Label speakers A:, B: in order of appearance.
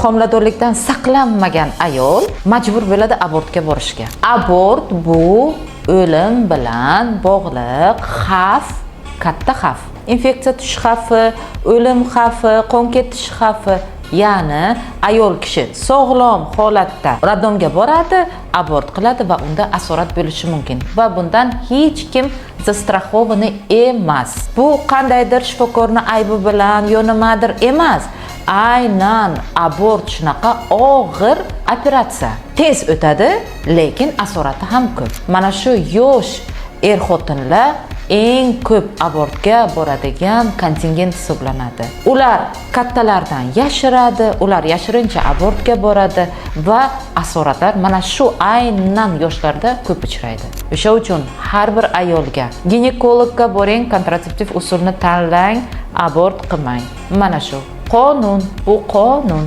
A: Homiladorlikdan saqlanmagan ayol majbur bo'ladi abortga borishga. Abort bu o'lim bilan bog'liq xavf, katta xavf. Infeksiya tushish xavfi, o'lim xavfi, qon ketish xavfi. Ya'ni ayol kishi sog'lom holatda роддом ga boradi, abort qiladi va unda asorat bo'lishi mumkin va bundan hech kim застрахованный emas. Bu qandaydir shifokorni aybi bilan yo nimadir emas. Aynan abort shunaqa og'ir operatsiya. Tez o'tadi, lekin asorati ham ko'p. Mana shu yosh er xotinlar eng ko'p abortga boradigan kontingent hisoblanadi. Ular kattalardan yashiradi, ular yashirincha abortga boradi va asoratlar mana shu aynan yoshlarda ko'p uchraydi. O'sha uchun har bir ayolga: ginekologga boring, kontratseptiv usulni tanlang, abort qilmang. Mana shu qonun, bu qonun.